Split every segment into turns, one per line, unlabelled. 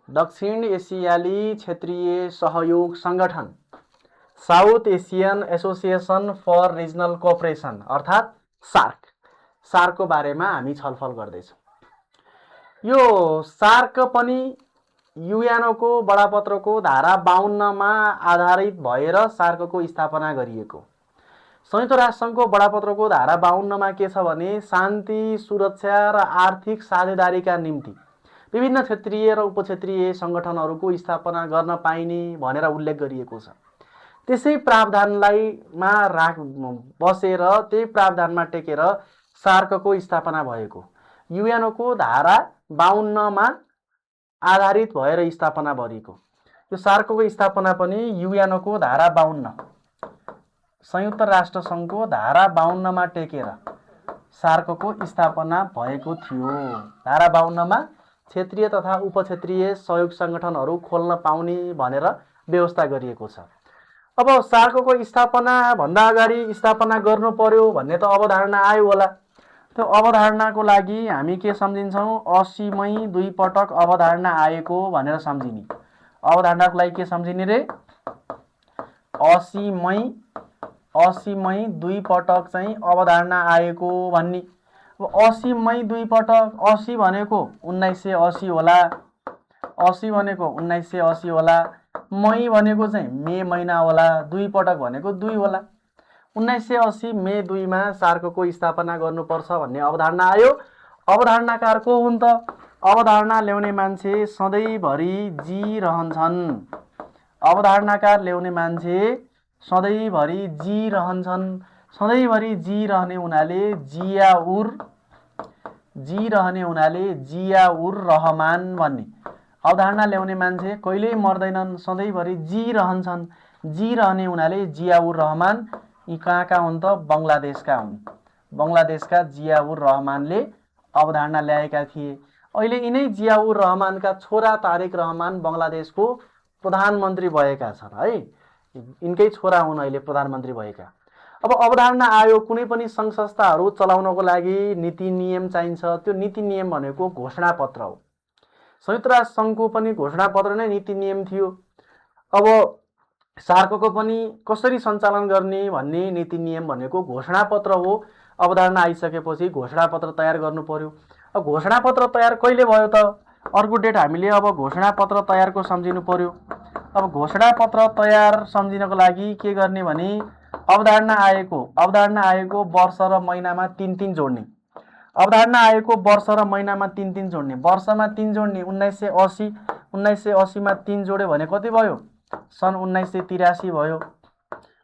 दक्षिण एसियाली क्षेत्रीय सहयोग संगठन, South Asian Association for Regional Cooperation अर्थात् सार्क, सार्कको बारेमा हामी छलफल गर्दैछौँ। यो सार्क पनि युएनओको बडापत्रको धारा 52 मा आधारित भएर सार्कको स्थापना गरिएको। संयुक्त राष्ट्रसङ्घको बडापत्रको धारा 52 मा के छ भने शान्ति, सुरक्षा र आर्थिक साझेदारीका निम्ति विभिन्न क्षेत्रीय र उपक्षेत्रीय संगठनहरूको स्थापना गर्न पाइने भनेर उल्लेख गरिएको छ। त्यसै प्रावधानलाई बसेर त्यही प्रावधानमा टेकेर सार्कको स्थापना भएको। युएनओको धारा 52 मा आधारित भएर स्थापना गरिएको यो सार्कको स्थापना पनि युएनओको धारा 52, संयुक्त राष्ट्र सङ्घको धारा 52 मा टेकेर सार्कको स्थापना भएको थियो। धारा 52 मा क्षेत्रीय तथा उपक्षेत्रीय सहयोग संगठनहरू खोल्न पाउने भनेर व्यवस्था गरिएको छ। अब सार्कको स्थापना भन्दा अगाडि स्थापना गर्नु पर्यो भन्ने त अवधारणा आयो होला। त्यो अवधारणाको लागि हामी के सम्झिन्छौँ? 80 मै 2 पटक अवधारणा आएको भनेर सम्झिने। अवधारणाको लागि के सम्झिने रे? 80 मै 2 पटक चाहिँ अवधारणा आएको भन्ने। 80 मै 2 पटक, 80 भनेको 1980 होला, 80 भनेको 1980 होला, मई भनेको चाहिँ मे महिना होला, 2 पटक भनेको 2 होला। 1980 मे 2 मा सार्कको स्थापना गर्नुपर्छ भन्ने अवधारणा आयो। अवधारणाकार को हुन् त? अवधारणा ल्याउने मान्छे सधैँभरि जिरहन्छन्। अवधारणाकार ल्याउने मान्छे सधैँभरि जिरहन्छन्। सधैँभरि जिरहने हुनाले जियाउर रहमान भन्ने। अवधारणा ल्याउने मान्छे कहिल्यै मर्दैनन्, सधैँभरि जिरहन्छन्। जिरहने हुनाले जियाउर रहमान। यी कहाँका हुन् त? बङ्गलादेशका हुन्। बङ्गलादेशका जियाउर रहमानले अवधारणा ल्याएका थिए। अहिले यिनै जियाउर रहमानका छोरा तारिक रहमान बङ्गलादेशको प्रधानमन्त्री भएका छन् है। यिनकै छोरा हुन् अहिले प्रधानमन्त्री भएका। अब अवधारणा आयो, कुनै पनि सङ्घ संस्थाहरू चलाउनको लागि नीति नियम चाहिन्छ। त्यो नीति नियम भनेको घोषणापत्र हो। संयुक्त राष्ट्र सङ्घको पनि घोषणापत्र नै नीति नियम थियो। अब सार्कको पनि कसरी सञ्चालन गर्ने भन्ने नीति नियम भनेको घोषणापत्र हो। अवधारणा आइसकेपछि घोषणापत्र तयार गर्नु पर्यो। अब घोषणापत्र तयार कहिले भयो त? अर्को डेट हामीले अब घोषणापत्र तयारको सम्झिनु पर्यो। अब घोषणापत्र तयार सम्झिनको लागि के गर्ने भने अवधारणा आएको वर्ष र महिनामा 3 जोड्ने। अवधारणा आएको वर्ष र महिनामा 3 जोड्ने। वर्षमा 3 जोड्ने 1980 मा 3 जोड्यो भने कति भयो? सन् 1983 भयो।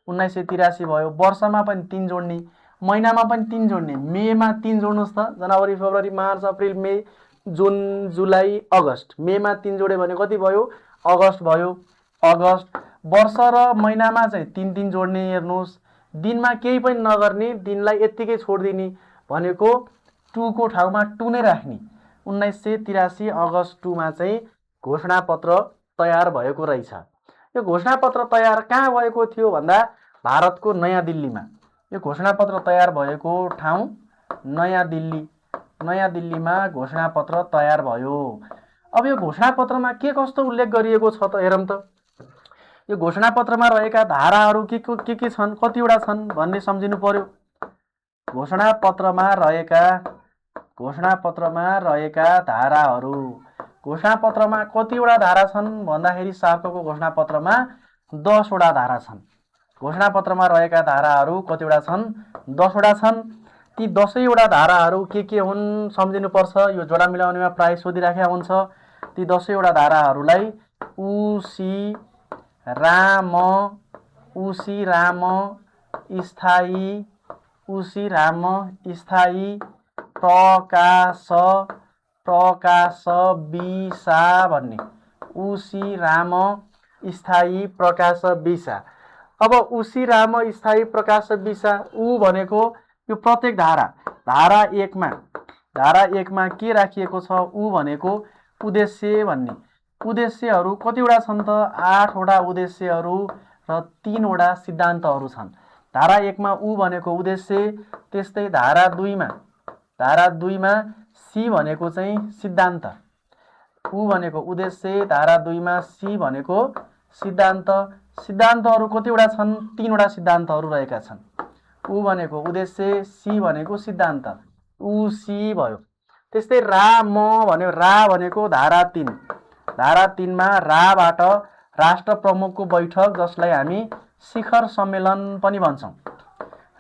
1983 भयो। वर्षमा पनि 3 जोड्ने, महिनामा पनि 3 जोड्ने। मेमा 3 जोड्नुहोस् त। जनवरी, फेब्रुअरी, मार्च, अप्रिल, मे, जुन, जुलाई, अगस्त। मेमा 3 जोड्यो भने कति भयो? अगस्त भयो। अगस्त। वर्ष र महिनामा चाहिँ 3 जोड्ने। हेर्नुहोस्, दिनमा केही पनि नगर्ने, दिनलाई यत्तिकै छोडिदिने भनेको 2 को ठाउँमा 2 नै राख्ने। 1983 अगस्त 2 मा चाहिँ घोषणापत्र तयार भएको रहेछ। यो घोषणापत्र तयार कहाँ भएको थियो भन्दा भारतको नयाँ दिल्लीमा। यो घोषणापत्र तयार भएको ठाउँ नयाँ दिल्ली। नयाँ दिल्लीमा घोषणापत्र तयार भयो। अब यो घोषणापत्रमा के कस्तो उल्लेख गरिएको छ त हेरौँ त। यो घोषणापत्रमा रहेका धाराहरू के छन्, कतिवटा छन् भन्ने सम्झिनु पर्यो। घोषणापत्रमा रहेका धाराहरू, घोषणापत्रमा कतिवटा धारा छन् भन्दाखेरि सार्कको घोषणापत्रमा 10 वटा धारा छन्। घोषणापत्रमा रहेका धाराहरू कतिवटा छन्? 10 वटा छन्। ती 10 वटा धाराहरू के हुन् सम्झिनुपर्छ। यो जोडा मिलाउनेमा प्राय सोधिराखेका हुन्छ। ती 10 वटा धाराहरूलाई उसी राम स्थायी प्रकाश विसा भन्ने। उसी राम स्थायी प्रकाश विसा। अब उसी राम स्थायी प्रकाश विसा ऊ भनेको यो प्रत्येक धारा 1 मा के राखिएको छ? ऊ भनेको उद्देश्य भन्ने। उद्देश्यहरू कतिवटा छन् त? 8 वटा उद्देश्यहरू र 3 वटा सिद्धान्तहरू छन्। धारा 1 मा ऊ भनेको उद्देश्य, त्यस्तै धारा 2 मा धारा 2 मा सी भनेको चाहिँ सिद्धान्त, उ भनेको उद्देश्य, धारा 2 मा सी भनेको सिद्धान्त। सिद्धान्तहरू कतिवटा छन्? 3 वटा सिद्धान्तहरू रहेका छन्। उ भनेको उद्देश्य, सी भनेको सिद्धान्त, उ सी भयो। त्यस्तै रा म भन्यो, रा भनेको धारा 3, धारा 3 मा राबाट राष्ट्र प्रमुखको बैठक, जसलाई हामी शिखर सम्मेलन पनि भन्छौँ।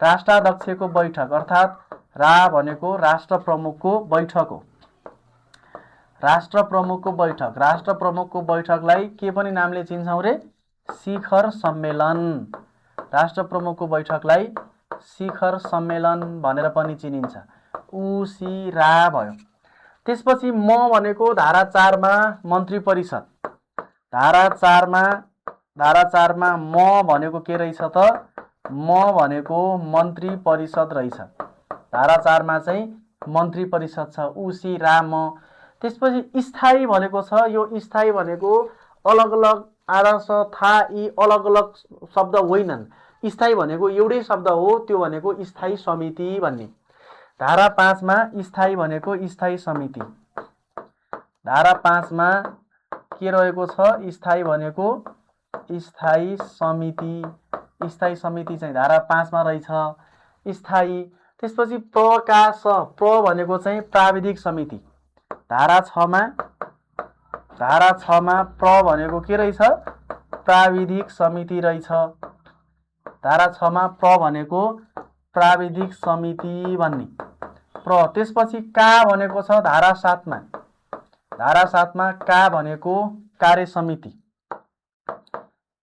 राष्ट्राध्यक्षको बैठक अर्थात् रा भनेको राष्ट्र प्रमुखको बैठक हो। राष्ट्र प्रमुखको बैठक, राष्ट्र प्रमुखको बैठकलाई के पनि नामले चिन्छौँ रे? शिखर सम्मेलन। राष्ट्र प्रमुखको बैठकलाई शिखर सम्मेलन भनेर पनि चिनिन्छ। उ सी रा भयो। त्यसपछि म भनेको धारा 4 मा मन्त्री परिषद, धारा 4 मा म भनेको के रहेछ त? म भनेको मन्त्री परिषद रहेछ। धारा 4 मा चाहिँ मन्त्री परिषद छ, उ सी रा म। त्यसपछि स्थायी भनेको छ। यो स्थायी भनेको अलग अलग आदर्श था, यी अलग अलग शब्द होइनन्। स्थायी भनेको एउटै शब्द हो, त्यो भनेको स्थायी समिति भन्ने। धारा 5 मा स्थायी भनेको स्थायी समिति। धारा 5 मा के रहेको छ? स्थायी भनेको स्थायी समिति। स्थायी समिति चाहिँ धारा 5 मा रहेछ, स्थायी। त्यसपछि प्रकाश, प्र भनेको चाहिँ प्राविधिक समिति। धारा 6 मा प्र भनेको के रहेछ? प्राविधिक समिति रहेछ। धारा 6 मा प्र भनेको प्राविधिक समिति भन्ने प्र। त्यसपछि का भनेको छ धारा 7 मा। धारा 7 मा का भनेको कार्य समिति,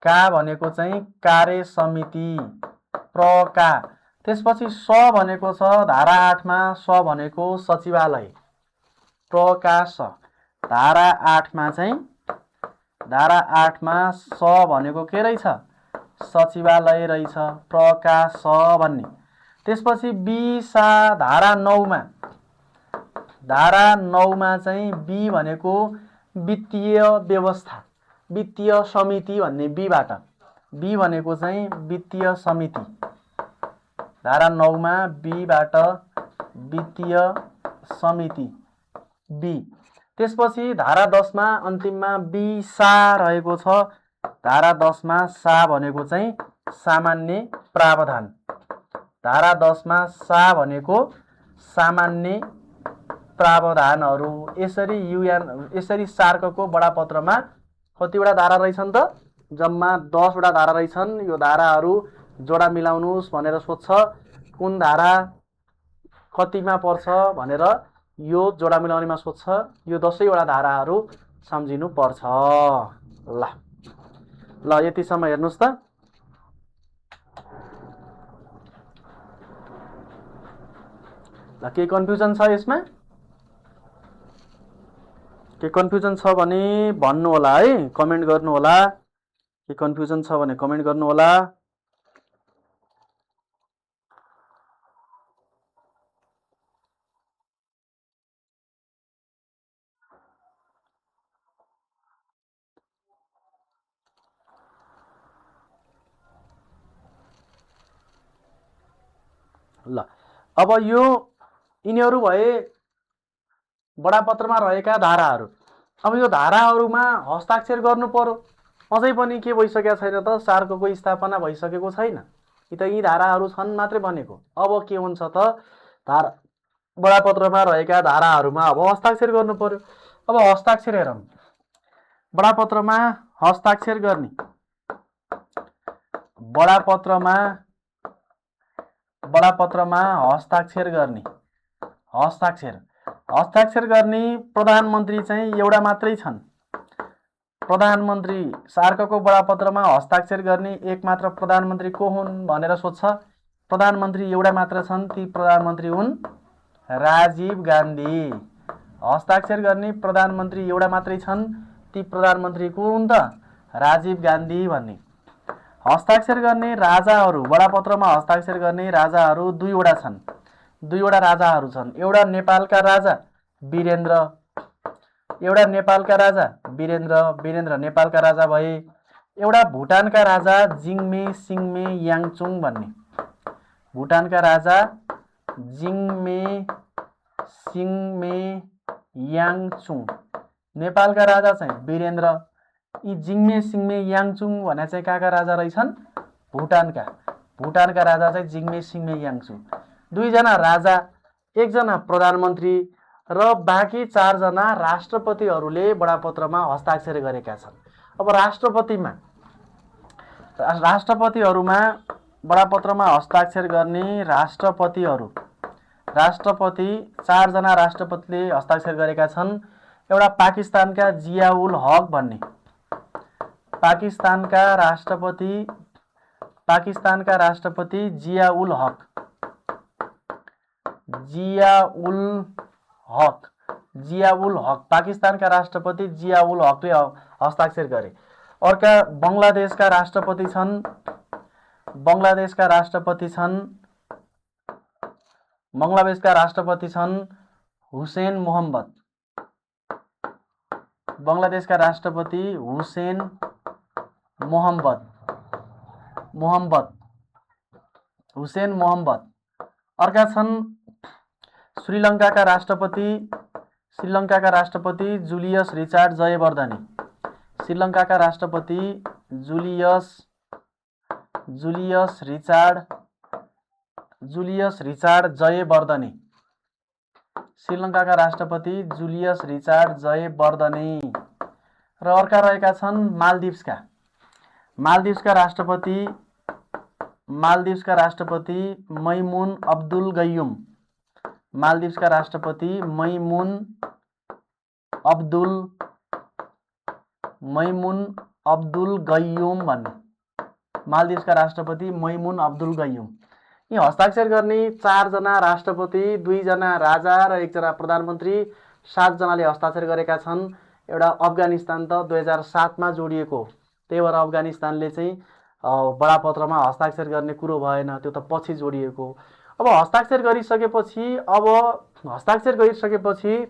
का भनेको चाहिँ कार्य समिति, प्रका। त्यसपछि स भनेको छ धारा 8 मा, स भनेको सचिवालय, प्रकाश। धारा 8 मा चाहिँ, धारा 8 मा स भनेको के रहेछ? सचिवालय रहेछ, प्रकाश भन्ने। त्यसपछि बिसा धारा 9 मा, धारा 9 मा चाहिँ बी भनेको वित्तीय व्यवस्था, वित्तीय समिति भन्ने बीबाट, बी भनेको चाहिँ वित्तीय समिति। धारा 9 मा बीबाट वित्तीय समिति, बी। त्यसपछि धारा 10 मा अन्तिममा बी सा रहेको छ। धारा 10 मा सा भनेको चाहिँ सामान्य प्रावधान। धारा 10 मा सा भनेको सामान्य प्रावधानहरू। यसरी सार्कको बडापत्रमा कतिवटा धारा रहेछन् त? जम्मा 10 वटा धारा रहेछन्। यो धाराहरू जोडा मिलाउनुस् भनेर सोध्छ, कुन धारा कतिमा पर्छ भनेर यो जोडा मिलाउनेमा सोध्छ। यो 10 वटा धाराहरू सम्झिनु पर्छ। ल यतिसम्म हेर्नुस् त। ल के कन्फ्युजन छ यसमा? के कन्फ्युजन छ भने भन्नु होला है, कमेन्ट गर्नु होला। के कन्फ्युजन छ भने कमेन्ट गर्नु होला। ल अब यो यिनीहरू भए बडापत्रमा रहेका धाराहरू। अब यो धाराहरूमा हस्ताक्षर गर्नु पर्यो। अझै पनि के भइसकेको छैन त? सार्कको स्थापना भइसकेको छैन। यी धाराहरू छन् मात्रै बनेको। अब के हुन्छ त? धारा बडापत्रमा रहेका धाराहरूमा अब हस्ताक्षर गर्नु पर्यो। अब हस्ताक्षर हेरौँ। बडापत्रमा हस्ताक्षर गर्ने, बडापत्रमा हस्ताक्षर गर्ने, हस्ताक्षर गर्ने प्रधानमन्त्री चाहिँ एउटा मात्रै छन्। प्रधानमन्त्री सार्कको बडापत्रमा हस्ताक्षर गर्ने एक मात्र प्रधानमन्त्री को हुन् भनेर सोध्छ। प्रधानमन्त्री एउटा मात्र छन्, ती प्रधानमन्त्री हुन् राजीव गान्धी। हस्ताक्षर गर्ने प्रधानमन्त्री एउटा मात्रै छन्, ती प्रधानमन्त्री को हुन् त? राजीव गान्धी भन्ने। हस्ताक्षर गर्ने राजाहरू, बडापत्रमा हस्ताक्षर गर्ने राजाहरू 2 वटा छन्। 2 वटा राजाहरू छन्। एउटा नेपालका राजा वीरेन्द्र, एउटा नेपालका राजा वीरेन्द्र नेपालका राजा भए। एउटा भुटानका राजा जिङमे सिङमे याङचुङ भन्ने। भुटानका राजा जिङमे सिङमे याङचुङ। नेपालका राजा चाहिँ वीरेन्द्र। यी जिङमे सिङमे याङचुङ भने चाहिँ कहाँका राजा रहेछन्? भुटानका। भुटानका राजा चाहिँ जिङमे सिङमे याङचुङ। दुईजना राजा, एकजना प्रधानमन्त्री र बाँकी 4 जना राष्ट्रपतिहरूले बडापत्रमा हस्ताक्षर गरेका छन्। अब राष्ट्रपतिहरूमा बडापत्रमा हस्ताक्षर गर्ने राष्ट्रपति 4 जना राष्ट्रपतिले हस्ताक्षर गरेका छन्। एउटा पाकिस्तानका जियाउल हक भन्ने, पाकिस्तानका राष्ट्रपति जियाउल हक पाकिस्तानका राष्ट्रपति जियाउल हकले हस्ताक्षर गरे। अर्का बंगलादेशका राष्ट्रपति छन् हुसेन मोहम्मद। बंगलादेशका राष्ट्रपति हुसेन मोहम्मद। अर्का छन् श्रीलङ्काका राष्ट्रपति जुलियस रिचार्ड जयवर्धने। श्रीलङ्काका राष्ट्रपति जुलियस रिचार्ड जयवर्धने। श्रीलङ्काका राष्ट्रपति जुलियस रिचार्ड जयवर्धने। र अर्का रहेका छन् मालदिभ्सका राष्ट्रपति मैमुन अब्दुल गयुम। मालदिभ्सका राष्ट्रपति मैमुन अब्दुल गयुम भन्ने। मालदिभ्सका राष्ट्रपति मैमुन अब्दुल गयुम। यी हस्ताक्षर गर्ने 4 जना राष्ट्रपति, 2 जना राजा र 1 जना प्रधानमन्त्री, 7 जनाले हस्ताक्षर गरेका छन्। एउटा अफगानिस्तान त 2007 मा जोडिएको, त्यही भएर अफगानिस्तानले चाहिँ बडापत्रमा हस्ताक्षर गर्ने कुरो भएन, त्यो त पछि जोडिएको। अब हस्ताक्षर गरिसकेपछि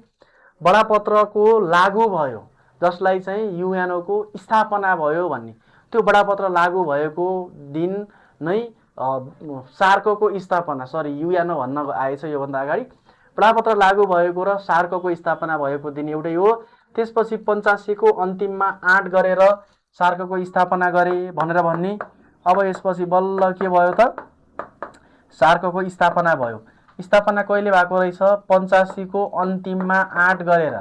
बडापत्रको लागू भयो, जसलाई चाहिँ युएनओ को स्थापना भयो भन्ने। त्यो बडापत्र लागू भएको दिन नै सार्कको स्थापना, युएनओ भन्न आएछ योभन्दा अगाडि। बडापत्र लागू भएको र सार्कको स्थापना भएको दिन एउटै हो। त्यसपछि 85 को अन्तिममा 8 गरेर सार्कको स्थापना गरे भनेर भन्ने। अब यसपछि बल्ल के भयो त? सार्कको स्थापना भयो। स्थापना कहिले भएको रहेछ? 85 को अन्तिममा 8 गरेर।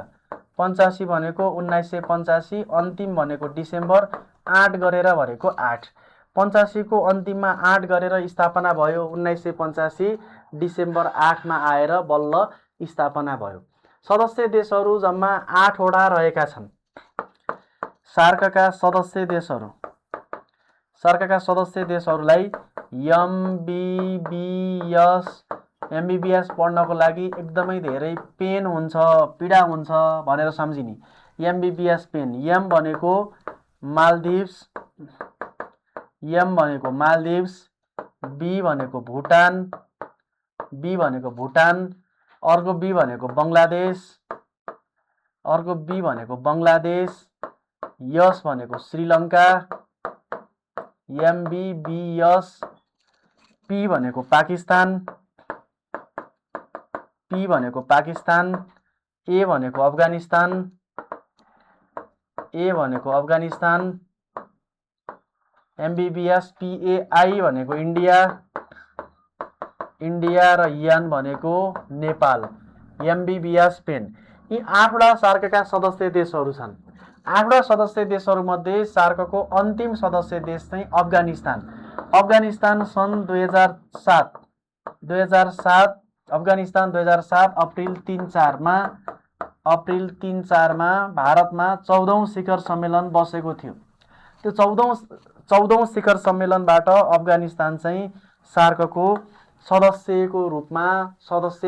85 भनेको 1985, अन्तिम भनेको डिसेम्बर, 8 गरेर भनेको 8। 85 को अन्तिममा 8 गरेर स्थापना भयो। 1985 डिसेम्बर 8 मा आएर बल्ल स्थापना भयो। सदस्य देशहरू जम्मा 8 वटा रहेका छन्। सार्कका सदस्य देशहरूलाई एमबीबीएस पढ्नको लागि एकदमै धेरै पेन हुन्छ, पीडा हुन्छ भनेर सम्झिने। MBBS pain. एम भनेको मालदिभ्स, बी भनेको भुटान, अर्को बी भनेको बंगलादेश, यस भनेको श्रीलङ्का, एमबीबीएस, पी भनेको पाकिस्तान, ए भनेको अफगानिस्तान, एमबीबीएस पीएआई भनेको इन्डिया र एन भनेको नेपाल। MBBS pain. यी 8 वटा सार्कका सदस्य देशहरू छन्। 8 वटा सदस्य देशहरूमध्ये सार्कको अन्तिम सदस्य देश चाहिँ अफगानिस्तान सन् 2007 अफगानिस्तान 2007 अप्रिल 3-4 मा भारतमा 14औं शिखर सम्मेलन बसेको थियो। त्यो 14औं शिखर सम्मेलनबाट अफगानिस्तान चाहिँ सार्कको सदस्य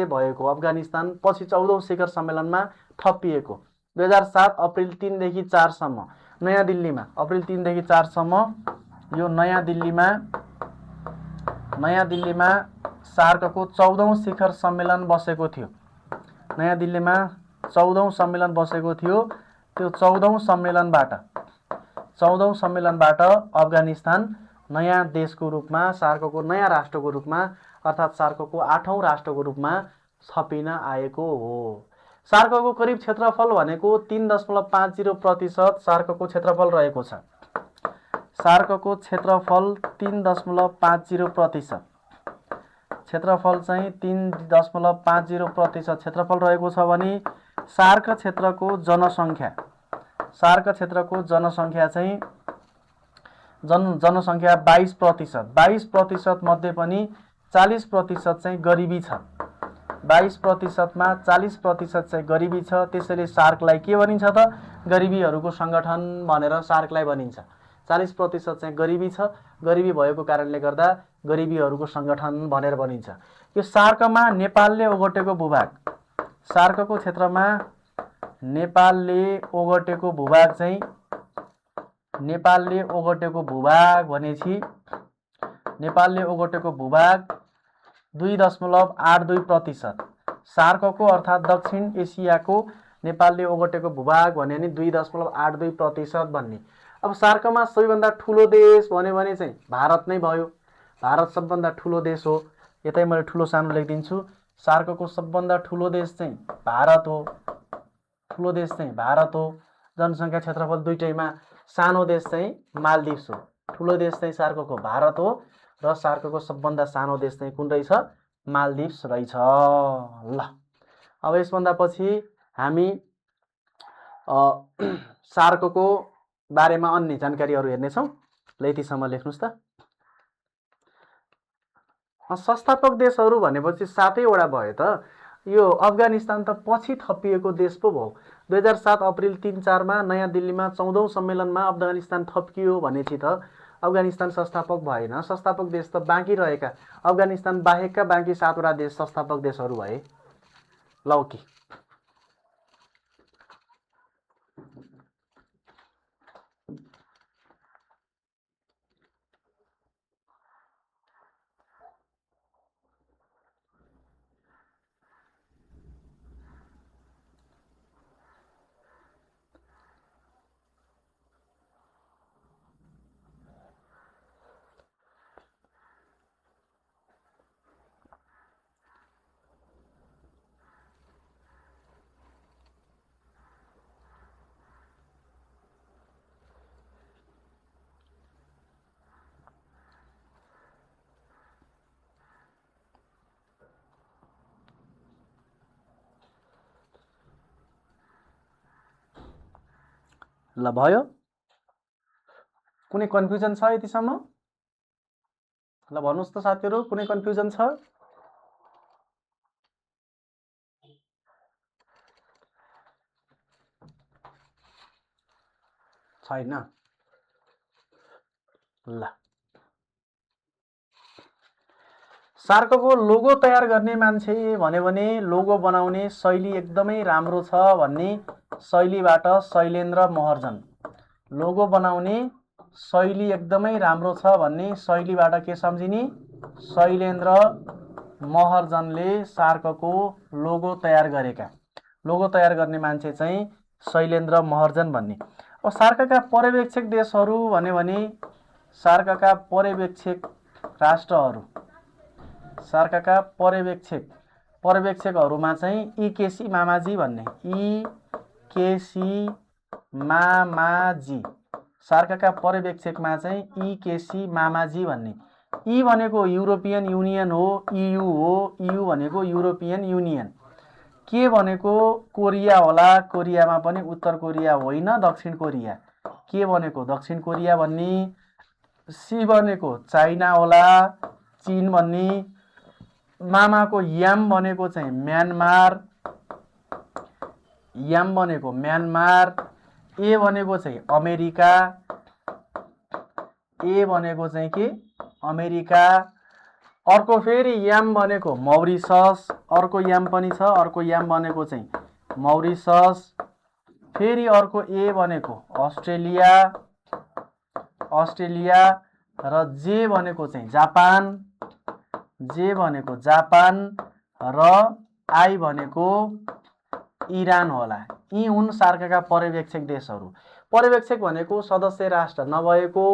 भएको। अफगानिस्तान पछि 14औं शिखर सम्मेलनमा थपिएको। 2007 अप्रिल 3 देखि 4 सम्म नयाँ दिल्लीमा, अप्रिल 3 देखि 4 सम्म यो नयाँ दिल्लीमा सार्कको 14औं शिखर सम्मेलन बसेको थियो। नयाँ दिल्लीमा 14औं सम्मेलन बसेको थियो। त्यो 14औं सम्मेलनबाट अफगानिस्तान नयाँ देशको रूपमा, सार्कको नयाँ राष्ट्रको रूपमा, अर्थात् सार्कको 8औं राष्ट्रको रूपमा थपिन आएको हो। सार्कको करिब क्षेत्रफल भनेको 3.50% सार्कको क्षेत्रफल रहेको छ। सार्कको क्षेत्रफल 3.50%, क्षेत्रफल चाहिँ 3.50% क्षेत्रफल रहेको छ भने सार्क क्षेत्रको जनसङ्ख्या चाहिँ जनसङ्ख्या 22%, 22% मध्ये पनि 40% चाहिँ गरिबी छ। 22% मा 40% चाहिँ गरिबी छ। त्यसैले सार्कलाई के भनिन्छ त? गरिबीहरूको सङ्गठन भनेर सार्कलाई भनिन्छ। 40% चाहिँ गरिबी छ। गरिबी भएको कारणले गर्दा गरिबीहरूको सङ्गठन भनेर भनिन्छ। यो सार्कमा नेपालले ओगटेको भूभाग, सार्कको क्षेत्रमा नेपालले ओगटेको भूभाग चाहिँ नेपालले ओगटेको भूभाग 2.82%। सार्कको अर्थात् दक्षिण एसियाको नेपालले ओगटेको भूभाग भन्यो भने 2.82% भन्ने। अब सार्कमा सबैभन्दा ठुलो देश भन्यो भने चाहिँ भारत नै भयो। भारत सबभन्दा ठुलो देश हो। यतै मैले ठुलो सानो लेखिदिन्छु। सार्कको सबभन्दा ठुलो देश चाहिँ भारत हो। ठुलो देश चाहिँ भारत हो। जनसङ्ख्या क्षेत्रफल दुईटैमा। सानो देश चाहिँ मालदिप्स हो। ठुलो देश चाहिँ सार्कको भारत हो र सार्कको सबभन्दा सानो देश चाहिँ कुन रहेछ? मालदिप्स रहेछ। ल, अब यसभन्दा पछि हामी सार्कको बारेमा अन्य जानकारीहरू हेर्नेछौँ। ल, यतिसम्म लेख्नुहोस् त। संस्थापक देशहरू भनेपछि 7वटा भयो त। यो अफगानिस्तान त पछि थपिएको देश पो भयो। 2007 अप्रिल 3-4 मा नयाँ दिल्लीमा 14औं सम्मेलनमा अफगानिस्तान थपियो भनेपछि त अफगानिस्तान संस्थापक भएन। संस्थापक देश त बाँकी रहेका अफगानिस्तान बाहेकका बाँकी 7वटा देश संस्थापक देशहरू भए। ल, ओके। ल, भयो? कुनै कन्फ्युजन छ यतिसम्म? ल, भन्नुहोस् त साथीहरू, कुनै कन्फ्युजन छ? छैन? ल, सार्कको लोगो तयार गर्ने मान्छे भन्यो भने लोगो बनाउने शैली एकदमै राम्रो छ भन्ने शैलीबाट शैलेन्द्र महर्जन। लोगो बनाउने शैली एकदमै राम्रो छ भन्ने शैलीबाट के सम्झिने? शैलेन्द्र महर्जनले सार्कको लोगो तयार गरेका। लोगो तयार गर्ने मान्छे चाहिँ शैलेन्द्र महर्जन भन्ने। अब सार्कका पर्यवेक्षक देशहरू भन्यो भने सार्कका पर्यवेक्षक राष्ट्रहरू, सार्कका पर्यवेक्षकहरूमा चाहिँ इकेसी मामाजी भन्ने, इकेसी मामाजी। सार्कका पर्यवेक्षकमा चाहिँ इकेसी मामाजी भन्ने। ई भनेको युरोपियन युनियन हो, इयु हो। इयु भनेको युरोपियन युनियन। के भनेको कोरिया होला। कोरियामा पनि उत्तर कोरिया होइन, दक्षिण कोरिया। के भनेको दक्षिण कोरिया भन्ने। सी भनेको चाइना होला, चीन भन्ने। मामाको याम भनेको चाहिँ म्यानमार, याम भनेको म्यानमार। ए भनेको चाहिँ अमेरिका, ए भनेको चाहिँ के? अमेरिका। अर्को फेरि याम भनेको मौरिसस, अर्को याम पनि छ। अर्को याम भनेको चाहिँ मौरिसस। फेरि अर्को ए भनेको अस्ट्रेलिया, अस्ट्रेलिया। र जे भनेको चाहिँ जापान, जे भनेको जापान। र आई भनेको इरान होला। यी हुन् सार्कका पर्यवेक्षक देशहरू। पर्यवेक्षक भनेको सदस्य राष्ट्र नभएको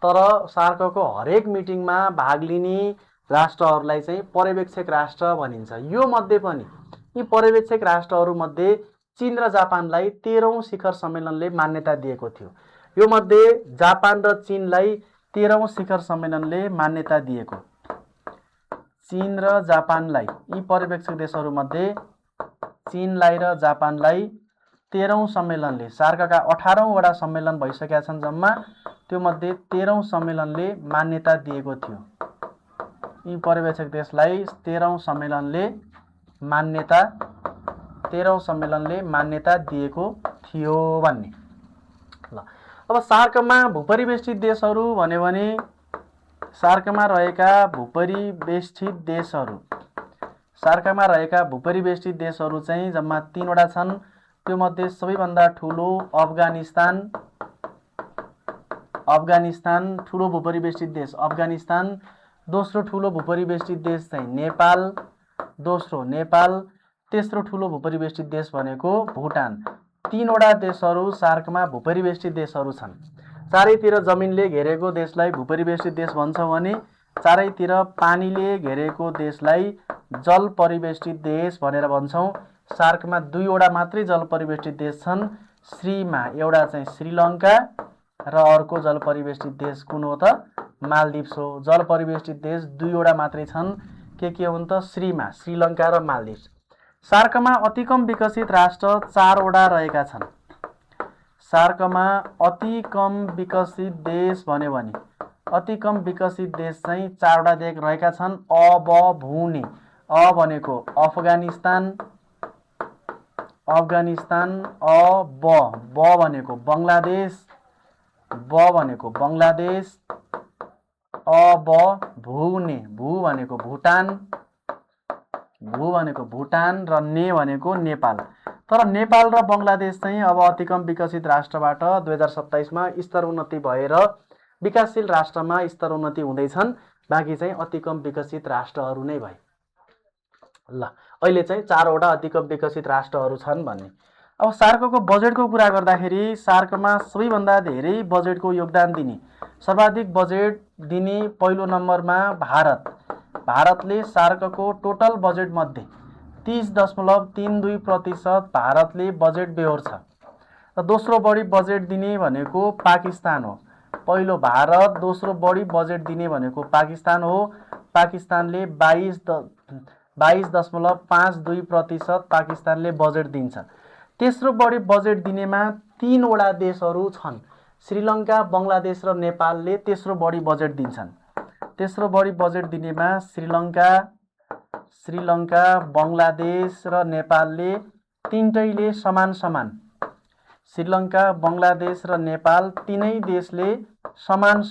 तर सार्कको हरेक मिटिङमा भाग लिने राष्ट्रहरूलाई चाहिँ पर्यवेक्षक राष्ट्र भनिन्छ। यो मध्ये पनि यी पर्यवेक्षक राष्ट्रहरूमध्ये चीन र जापानलाई 13औं शिखर सम्मेलनले मान्यता दिएको थियो। यो मध्ये जापान र चीनलाई 13औं शिखर सम्मेलनले मान्यता दिएको। चीन र जापानलाई, यी पर्यवेक्षक देशहरूमध्ये चीनलाई र जापानलाई 13औं सम्मेलनले, सार्कका 18औं वटा सम्मेलन भइसकेका छन् जम्मा, त्यो मध्ये 13औं सम्मेलनले मान्यता दिएको थियो। यी पर्यवेक्षक देशलाई 13औं सम्मेलनले मान्यता दिएको थियो भन्ने। ल अब सार्कमा भूपरिवेष्टित देशहरू भन्यो भने सार्कमा रहेका भूपरिवेष्टित देशहरू चाहिँ जम्मा 3 वटा छन्। त्यो मध्ये सबैभन्दा ठुलो अफगानिस्तान ठुलो भूपरिवेष्टित देश अफगानिस्तान। दोस्रो ठुलो भूपरिवेष्टित देश चाहिँ नेपाल, तेस्रो ठुलो भूपरिवेष्टित देश भनेको भुटान। 3 वटा देशहरू सार्कमा भूपरिवेष्टित देशहरू छन्। चारैतिर जमिनले घेरेको देशलाई भूपरिवेष्टित देश भन्छौँ भने चारैतिर पानीले घेरेको देशलाई जल परिवेष्टित देश भनेर भन्छौँ। सार्कमा 2 वटा मात्रै जल परिवेष्टित देश छन्। श्रीमा एउटा चाहिँ श्रीलङ्का र अर्को जल परिवेष्टित देश कुन हो त? मालदिप्स हो। जल परिवेष्टित देश 2 वटा मात्रै छन्। के हुन् त? श्रीमा श्रीलङ्का र मालदिप्स। सार्कमा अति कम विकसित राष्ट्र 4 वटा रहेका छन्। सार्कमा अति कम विकसित देश भन्यो भने अति कम विकसित देश चाहिँ 4 वटा रहेका छन्। अ ब भुने। अ भनेको अफगानिस्तान, अ ब भनेको बङ्गलादेश, अ ब भुने, भू भनेको भुटान र ने भनेको नेपाल। तर नेपाल र बङ्गलादेश चाहिँ अब अति कम विकसित राष्ट्रबाट 2027 मा स्तरोन्नति भएर विकासशील राष्ट्रमा स्तरोन्नति हुँदैछन्। बाँकी चाहिँ अति कम विकसित राष्ट्रहरू नै भए। ल अहिले चाहिँ 4 वटा अति कम विकसित राष्ट्रहरू छन् भन्ने। अब सार्कको बजेटको कुरा गर्दाखेरि सार्कमा सबैभन्दा धेरै बजेटको योगदान दिने, सर्वाधिक बजेट दिने पहिलो नम्बरमा भारतले सार्कको टोटल बजेट मध्ये 30.32% भारतले बजेट बेहोर्छ। र दोस्रो बढी बजेट दिने भनेको पाकिस्तान हो। पहिलो भारत, दोस्रो बढी बजेट दिने भनेको पाकिस्तान हो। पाकिस्तानले 22.52% पाकिस्तानले बजेट दिन्छ। तेस्रो बढी बजेट दिनेमा 3 वटा देशहरू छन्। श्रीलङ्का, बङ्गलादेश र नेपालले तेस्रो बढी बजेट दिन्छन्। तेस्रो बढी बजेट दिनेमा श्रीलङ्का, बङ्गलादेश र नेपालले तीनटैले समान श्रीलङ्का, बङ्गलादेश र नेपाल तीनै देशले समान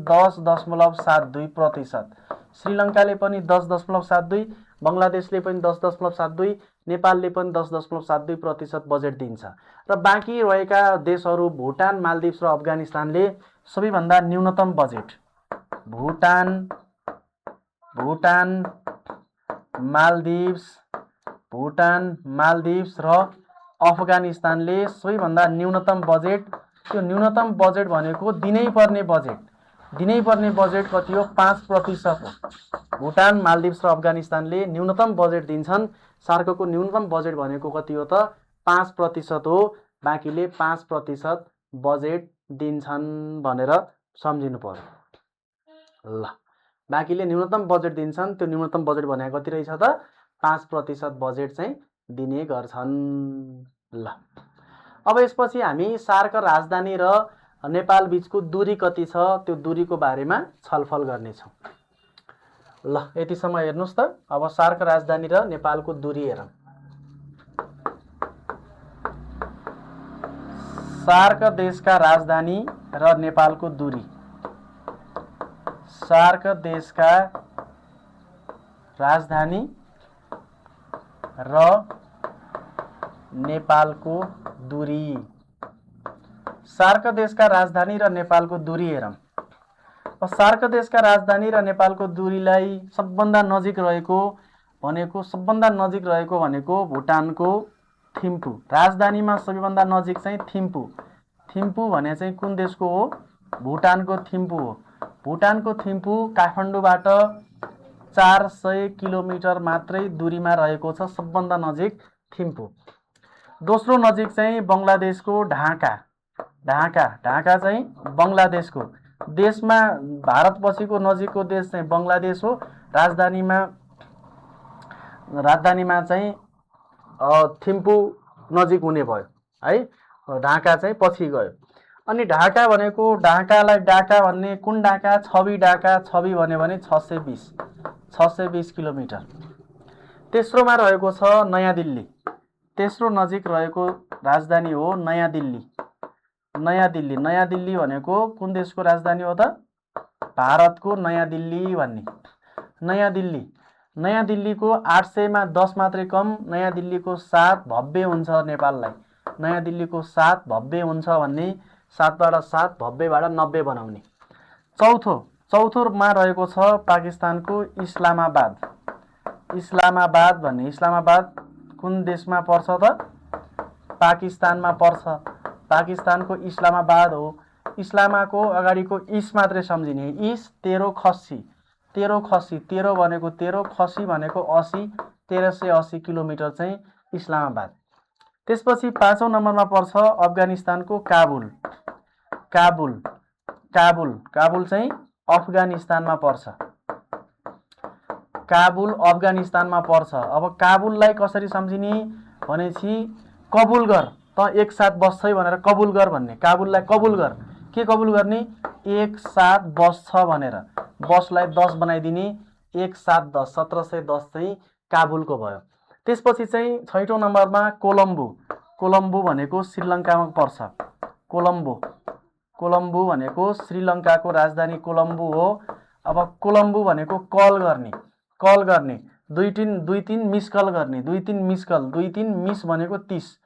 10.72%। श्रीलङ्काले पनि 10.72, बङ्गलादेशले पनि 10.72, नेपालले पनि 10.72% बजेट दिन्छ। र बाँकी रहेका देशहरू भुटान, मालदिप्स र अफगानिस्तानले सबैभन्दा न्यूनतम बजेट, भुटान, मालदिप्स र अफगानिस्तानले सबैभन्दा न्यूनतम बजेट। त्यो न्यूनतम बजेट भनेको दिनैपर्ने बजेट कति हो? 5% हो। भुटान, मालदिप्स र अफगानिस्तानले न्यूनतम बजेट दिन्छन्। सार्कको न्यूनतम बजेट भनेको कति हो त? 5% हो। बाँकीले 5% बजेट दिन्छन् भनेर सम्झिनु पर्यो। ल बाँकीले न्यूनतम बजेट दिन्छन्। त्यो न्यूनतम बजेट भनेको कति रहेछ त? 5% बजेट चाहिँ दिने गर्छन्। ल अब यसपछि हामी सार्क राजधानी र नेपाल बीचको दूरी कति छ त्यो दूरीको बारेमा छलफल गर्नेछौँ। ल यतिसम्म हेर्नुस् त। अब सार्क राजधानी र नेपालको दूरी हेरौँ। सार्क देशका राजधानी र नेपालको दूरी। सार्क देशका राजधानी र नेपालको दूरी। सार्क देशका राजधानी र नेपालको दूरी हेरौँ। सार्क देशका राजधानी र नेपालको दूरीलाई सबभन्दा नजिक रहेको भनेको भुटानको थिम्पू। राजधानीमा सबैभन्दा नजिक चाहिँ थिम्पू भने चाहिँ कुन देशको हो? भुटानको थिम्पू हो। भुटानको थिम्पू काठमाडौँबाट 400 किलोमिटर मात्रै दूरीमा रहेको छ, सबभन्दा नजिक थिम्पू। दोस्रो नजिक चाहिँ बङ्गलादेशको ढाका। ढाका चाहिँ बङ्गलादेशको, देशमा भारतपछिको नजिकको देश चाहिँ बङ्गलादेश हो। राजधानीमा चाहिँ थिम्पू नजिक हुने भयो है, ढाका चाहिँ पछि गयो। अनि ढाका भनेको, ढाकालाई डाका भन्ने, कुन ढाका? छवि ढाका। छवि भन्यो भने 620 किलोमिटर। तेस्रोमा रहेको छ नयाँ दिल्ली। तेस्रो नजिक रहेको राजधानी हो नयाँ दिल्ली। नयाँ दिल्ली भनेको कुन देशको राजधानी हो त? भारतको नयाँ दिल्ली भन्ने। नयाँ दिल्लीको 800 मा 10 मात्रै कम। नयाँ दिल्लीको 7 भव्य हुन्छ नेपाललाई। नयाँ दिल्लीको 7 भव्य हुन्छ भन्ने, 7बाट 7 भव्यबाट 90 बनाउने। चौथोमा रहेको छ पाकिस्तानको इस्लामाबाद भन्ने। इस्लामाबाद कुन देशमा पर्छ त? पाकिस्तानमा पर्छ। पाकिस्तानको इस्लामाबाद हो। इस्लामाको अगाडिको इस मात्रै सम्झिने। इस, तेरो खसी। तेरो भनेको 13, खसी भनेको 80। 1380 किलोमिटर चाहिँ इस्लामाबाद। त्यसपछि 5औं नम्बरमा पर्छ अफगानिस्तानको काबुल चाहिँ अफगानिस्तानमा पर्छ। अफगानिस्तानमा पर्छ। अब काबुललाई कसरी सम्झिने भनेपछि कबुल गर, त एक साथ बस्छ भनेर कबुल गर भन्ने। काबुललाई कबुल गर, के कबुल गर्ने? एक साथ बस्छ भनेर, बसलाई 10 बनाइदिने। एक साथ 10, 1710 चाहिँ काबुलको भयो। त्यसपछि चाहिँ 6औं नम्बरमा कोलम्बो भनेको श्रीलङ्कामा पर्छ। कोलम्बो भनेको श्रीलङ्काको राजधानी कोलम्बो हो। अब कोलम्बो भनेको कल गर्ने, दुई तीन मिस कल गर्ने। 2-3 मिस कल, 2-3 मिस भनेको 30,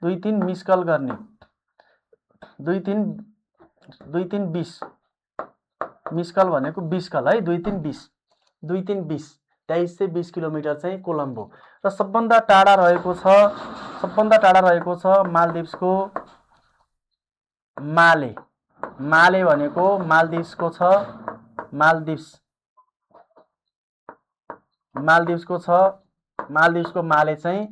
2-3 मिस कल गर्ने। 2-3 20 मिस कल भनेको 20 कल है। 2-3 20, 2320 किलोमिटर चाहिँ कोलम्बो। र सबभन्दा टाढा रहेको छ मालदिप्सको माले भनेको मालदिप्सको छ। मालदिप्सको माले चाहिँ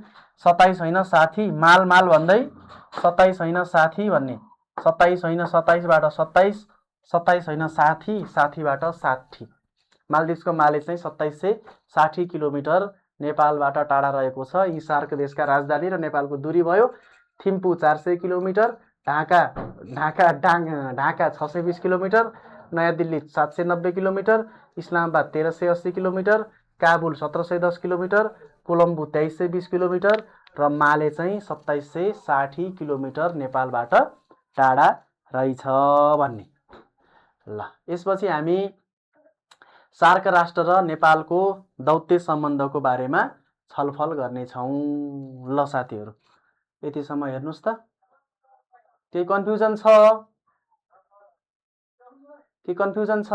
27 होइन 60। माल भन्दै 27 होइन 60 भन्ने। 27 होइन 27बाट 27 होइन 60बाट 60। मालदिप्सको माले चाहिँ 2760 किलोमिटर नेपालबाट टाढा रहेको छ। यी सार्क देशका राजधानी र नेपालको दूरी भयो। थिम्पू 400 किलोमिटर, ढाका 620 किलोमिटर, नयाँ Delhi 790 kilometre, Islamabad 1380 kilometre, Kabul 1710 kilometre, Colombo 2320 kilometre र माले चाहिँ 2760 किलोमिटर नेपालबाट टाढा रहेछ भन्ने। ल, यसपछि हामी सार्क राष्ट्र र नेपालको दौत्य सम्बन्धको बारेमा छलफल गर्नेछौँ। ल साथीहरू, यतिसम्म हेर्नुहोस् त। केही कन्फ्युजन छ?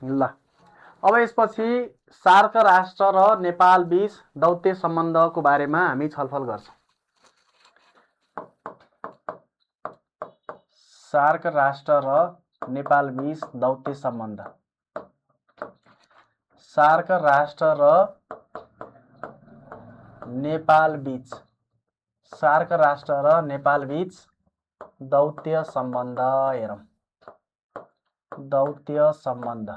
ल, अब यसपछि सार्क राष्ट्र र नेपाल बीच दौत्य सम्बन्धको बारेमा हामी छलफल गर्छौँ। सार्क राष्ट्र र नेपाल बीच दौत्य सम्बन्ध। सार्क राष्ट्र र नेपाल बीच दौत्य सम्बन्ध हेरौँ। दौत्य सम्बन्ध,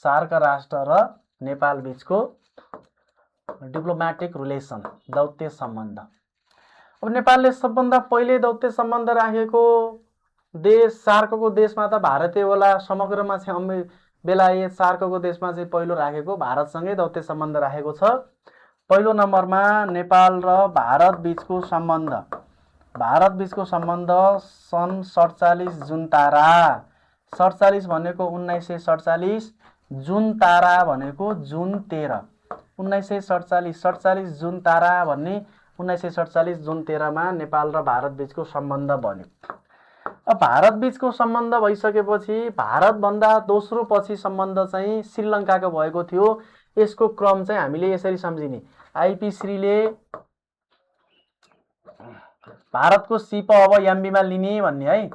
सार्क राष्ट्र र नेपाल बीचको डिप्लोमेटिक रिलेसन, दौत्य सम्बन्ध। अब नेपालले सबभन्दा पहिले दौत्य सम्बन्ध राखेको देश, सार्कको देशमा त भारतै होला। समग्रमा चाहिँ बेलायत सार्कको देशमा चाहिँ पहिलो राखेको भारतसँगै दौत्य सम्बन्ध राखेको छ। पहिलो नम्बरमा नेपाल र भारत बीचको सम्बन्ध भारत बीचको सम्बन्ध सन् 47 जुन तारा। 47 भनेको 1947, जुन तारा भनेको जुन 13। 1947 जुन तारा भन्ने 1947 जुन 13 मा नेपाल र भारत बीचको सम्बन्ध बन्यो। अब भारत बीचको सम्बन्ध भइसकेपछि भारतभन्दा दोस्रो पछि सम्बन्ध चाहिँ श्रीलङ्काको भएको थियो। यसको क्रम चाहिँ हामीले यसरी सम्झिने, आइपी श्रीले भारतको सिप अब एमबीमा लिने भन्ने है।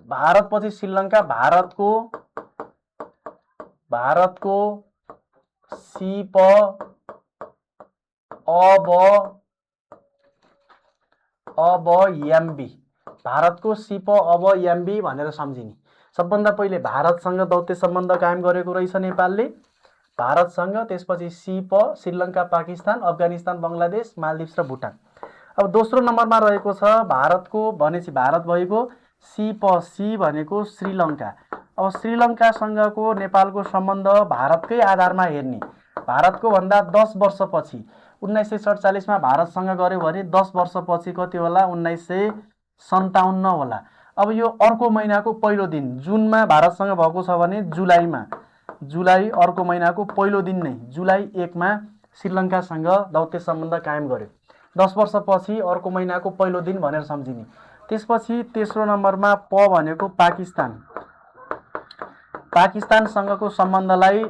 भारतपछि श्रीलङ्का, भारतको सिप अब एमबी, भारतको सिप अब एमबी भनेर सम्झिने। सबभन्दा पहिले भारतसँग दौत्य सम्बन्ध कायम गरेको रहेछ नेपालले, भारतसँग, त्यसपछि सिप श्रीलङ्का, पाकिस्तान, अफगानिस्तान, बङ्गलादेश, मालदिप्स र भुटान। अब दोस्रो नम्बरमा रहेको छ भारतको भनेपछि भारत भएको, सिप सी भनेको श्रीलङ्का। अब श्रीलङ्कासँगको नेपालको सम्बन्ध भारतकै आधारमा हेर्ने, भारतको भन्दा 10 वर्षपछि 1947 मा भारतसँग गर्यो भने 10 वर्षपछि कति होला, 1957 होला। अब यो अर्को महिनाको पहिलो दिन जुनमा भारतसँग भएको छ भने जुलाई अर्को महिनाको पहिलो दिन नै जुलाई 1 मा श्रीलङ्कासँग दौत्य सम्बन्ध कायम गर्यो। 10 वर्षपछि अर्को महिनाको पहिलो दिन भनेर सम्झिने। त्यसपछि तेस्रो नम्बरमा प भनेको पाकिस्तान। पाकिस्तानसँगको सम्बन्धलाई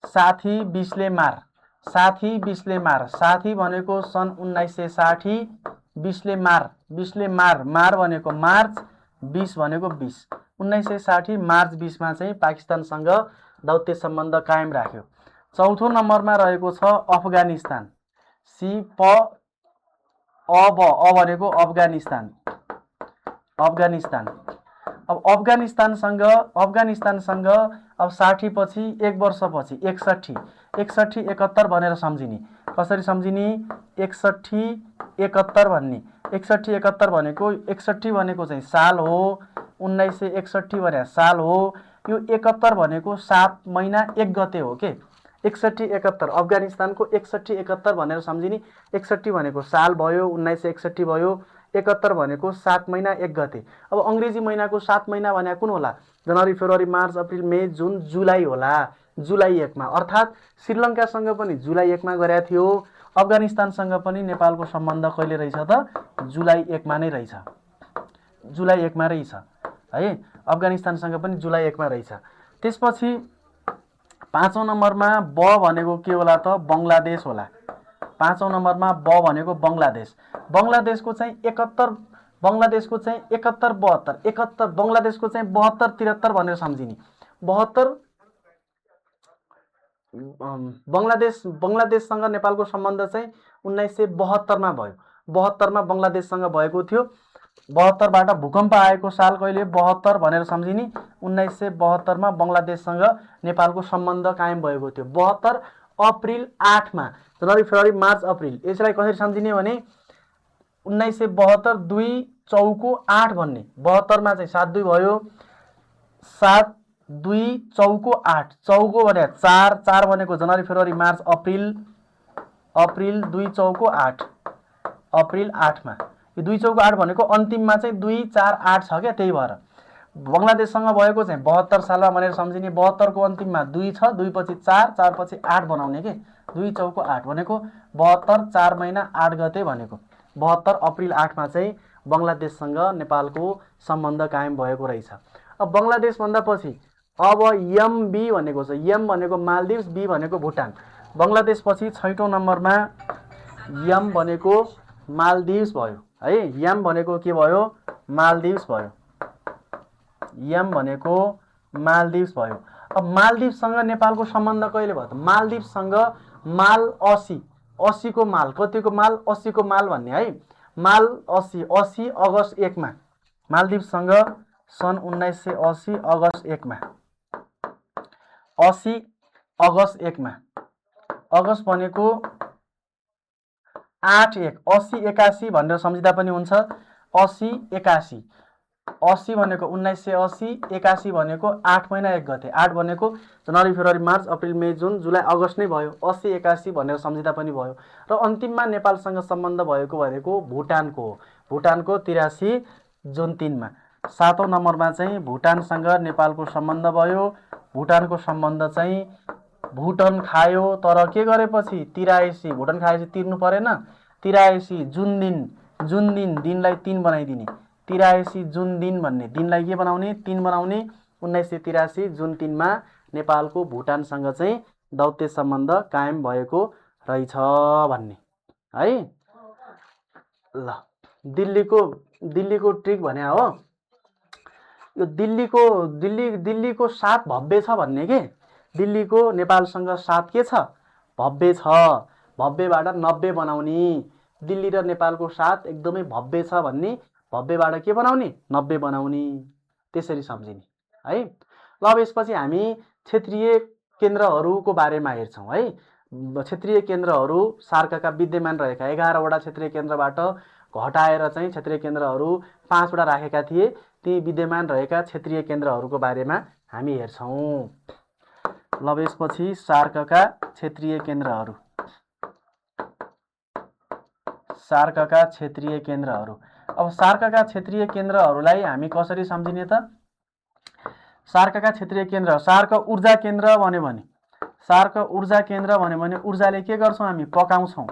साथी 20ले मार, साथी 20ले मार, साथी भनेको सन् 1960, 20ले मार, 20ले मार, मार भनेको मार्च, 20 भनेको 20, 1960 मार्च 20 मा चाहिँ पाकिस्तानसँग दौत्य सम्बन्ध कायम राख्यो। चौथो नम्बरमा रहेको छ अफगानिस्तान, सिप अब भनेको अफगानिस्तान। अब अफगानिस्तानसँग अब 60 पछि 1 वर्षपछि 61 71 भनेर सम्झिने। कसरी सम्झिने, 61 71 भन्ने, 61 71 भनेको 61 भनेको चाहिँ साल हो, 1961 भने साल हो, यो 71 भनेको 7 महिना 1 गते हो के। 61 71 अफगानिस्तानको 61 71 भनेर सम्झिने। 61 भनेको साल भयो, 1961 भयो, 71 भनेको 7 महिना 1 गते। अब अंग्रेजी महिनाको 7 महिना भने कुन होला, जनवरी, फेब्रुअरी, मार्च, अप्रिल, मे, जुन, जुलाई होला। जुलाई 1 मा, अर्थात् श्रीलङ्कासँग पनि जुलाई 1 मा गरेको थियो। अफगानिस्तानसँग पनि नेपालको सम्बन्ध कहिले रहेछ त, जुलाई 1 मा नै रहेछ, जुलाई 1 मा रहेछ है। अफगानिस्तानसँग पनि जुलाई 1 मा रहेछ। त्यसपछि 5औं नम्बरमा ब भनेको के होला त, बङ्गलादेश होला। 5औं नम्बरमा ब भनेको बङ्गलादेश। बङ्गलादेशको चाहिँ 71, बङ्गलादेशको चाहिँ 71 72, 71 बङ्गलादेशको चाहिँ 72 73 भनेर सम्झिने। 72 बङ्गलादेशसँग नेपालको सम्बन्ध चाहिँ 1972 मा भयो। 72 मा बङ्गलादेशसँग भएको थियो। 72 बाट भूकम्प आएको साल कहिले, 72 भनेर सम्झिने। 1972 मा बङ्गलादेशसँग नेपालको सम्बन्ध कायम भएको थियो। 72 अप्रिल 8 मा, जनवरी, फेब्रुअरी, मार्च, अप्रिल, यसलाई कसरी सम्झिने भने 1972 2 चौको 8 भन्ने। 72 मा चाहिँ 7 2 भयो, 7 2 चौको 8, चौको भने 4, 4 भनेको जनवरी, फेब्रुअरी, मार्च, अप्रिल 2 चौको 8, अप्रिल 8 मा। यो 2 चौको 8 भनेको अन्तिममा चाहिँ 2 4 8 छ क्या, त्यही भएर बङ्गलादेशसँग भएको चाहिँ 72 सालमा भनेर सम्झिने। 72 को अन्तिममा 2 छ, 2 पछि 4, 4 पछि 8 बनाउने के। 2 चौको 8 भनेको 72 4 महिना 8 गते भनेको। 72 अप्रिल 8 मा चाहिँ बङ्गलादेशसँग नेपालको सम्बन्ध कायम भएको रहेछ। अब बङ्गलादेश भन्दा पछि अब एमबी भनेको छ। एम भनेको मालदिप्स, बी भनेको भुटान। बङ्गलादेश पछि 6औं नम्बरमा एम भनेको मालदिप्स भयो है। एम भनेको के भयो, मालदिप्स भयो। एम भनेको मालदिप्स भयो। अब मालदिप्ससँग नेपालको सम्बन्ध कहिले भयो त, मालदिप्ससँग माल 80 को माल, कतिको माल, 80 को माल भन्ने है। माल 80 अगस्त 1 मा, मालदिप्ससँग सन् 1980 अगस्त 1 मा, 80 अगस्त 1 मा, अगस्त भनेको 8 1 80 81 भनेर सम्झिँदा पनि हुन्छ। 80 81 80 भनेको 1980, 81 भनेको 8 महिना 1 गते, 8 भनेको जनवरी फेब्रुअरी मार्च अप्रिल मे जुन जुलाई अगस्त नै भयो, 80 81 भनेर सम्झिँदा पनि भयो। र अन्तिममा नेपालसँग सम्बन्ध भएको भनेको भुटानको हो, भुटानको 83 जुन 3 मा। 7औं नम्बरमा चाहिँ भुटानसँग नेपालको सम्बन्ध भयो। भुटानको सम्बन्ध चाहिँ भुटन खायो, तर के गरेपछि 83 भुटन खाएपछि तिर्नु परेन, 83 जुन दिन दिनलाई 3 बनाइदिने, 83 जुन दिन भन्ने दिनलाई के बनाउने 3 बनाउने। 1983 जुन 3 मा नेपालको भुटानसँग चाहिँ दौत्य सम्बन्ध कायम भएको रहेछ भन्ने है। ल दिल्लीको ट्रिक भने हो यो दिल्लीको साथ भव्य छ भन्ने के। दिल्लीको नेपालसँग साथ के छ भव्य छ, भव्यबाट 90 बनाउने। दिल्ली र नेपालको साथ एकदमै भव्य छ भन्ने, भव्यबाट के बनाउने 90 बनाउने, त्यसरी सम्झिने है। ल अब यसपछि हामी क्षेत्रीय केन्द्रहरूको बारेमा हेर्छौँ है। क्षेत्रीय केन्द्रहरू सार्कका विद्यमान रहेका 11वटा क्षेत्रीय केन्द्रबाट घटाएर चाहिँ क्षेत्रीय केन्द्रहरू 5वटा राखेका थिए। ती विद्यमान रहेका क्षेत्रीय केन्द्रहरूको बारेमा हामी हेर्छौँ। ल अब यसपछि सार्कका क्षेत्रीय केन्द्रहरू, सार्कका क्षेत्रीय केन्द्रहरू। अब सार्कका क्षेत्रीय केन्द्रहरूलाई हामी कसरी सम्झिने त? सार्कका क्षेत्रीय केन्द्र, सार्क ऊर्जा केन्द्र भन्यो भने, सार्क ऊर्जा केन्द्र भन्यो भने ऊर्जाले के गर्छौँ हामी पकाउँछौँ।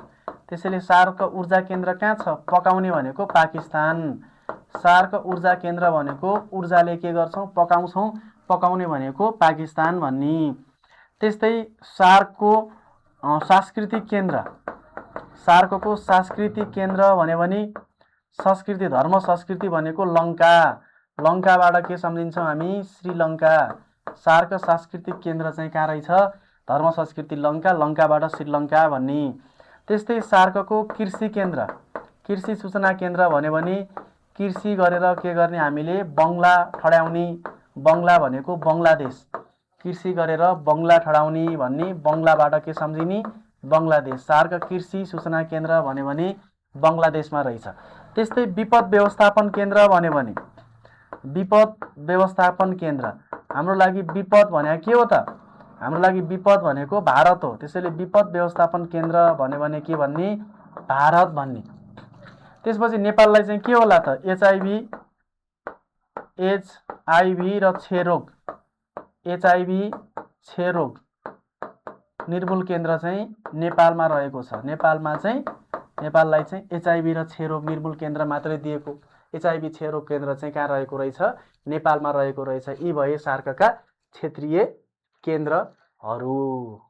त्यसैले सार्क ऊर्जा केन्द्र कहाँ छ? पकाउने भनेको पाकिस्तान। सार्क ऊर्जा केन्द्र भनेको ऊर्जाले के गर्छौँ पकाउँछौँ, पकाउने भनेको पाकिस्तान भन्ने। त्यस्तै सार्कको सांस्कृतिक केन्द्र, सार्कको सांस्कृतिक केन्द्र भन्यो भने संस्कृति धर्म संस्कृति भनेको लङ्का, लङ्काबाट के सम्झिन्छौँ हामी श्रीलङ्का। सार्क सांस्कृतिक केन्द्र चाहिँ कहाँ रहेछ? धर्म संस्कृति लङ्का, लङ्काबाट श्रीलङ्का भन्ने। त्यस्तै सार्कको कृषि केन्द्र, कृषि सूचना केन्द्र भन्यो भने कृषि गरेर के गर्ने हामीले बङ्गला ठड्याउने, बङ्गला भनेको बङ्गलादेश, कृषि गरेर बङ्गला ठडाउने भन्ने, बङ्गलाबाट के सम्झिने बङ्गलादेश। सार्क कृषि सूचना केन्द्र भन्यो भने बङ्गलादेशमा रहेछ। त्यस्तै विपद व्यवस्थापन केन्द्र भन्यो भने, विपद व्यवस्थापन केन्द्र हाम्रो लागि विपद भने के हो त? हाम्रो लागि विपद भनेको भारत हो। त्यसैले विपद व्यवस्थापन केन्द्र भन्यो भने के भन्ने भारत भन्ने। त्यसपछि नेपाललाई चाहिँ के होला त? एचआईभी र क्षयरोग, एचआईभी क्षयरोग निर्मूल केन्द्र चाहिँ नेपालमा रहेको छ। नेपालमा चाहिँ नेपाललाई चाहिँ एचआईभी र क्षयरोग निर्मूल केन्द्र मात्रै दिएको, एचआईभी क्षयरोग केन्द्र चाहिँ कहाँ रहेको रहेछ? नेपालमा रहेको रहेछ। यी भए सार्कका क्षेत्रीय केन्द्रहरू।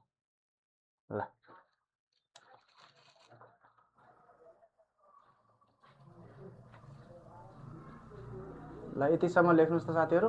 ल यतिसम्म लेख्नुहोस् त साथीहरू।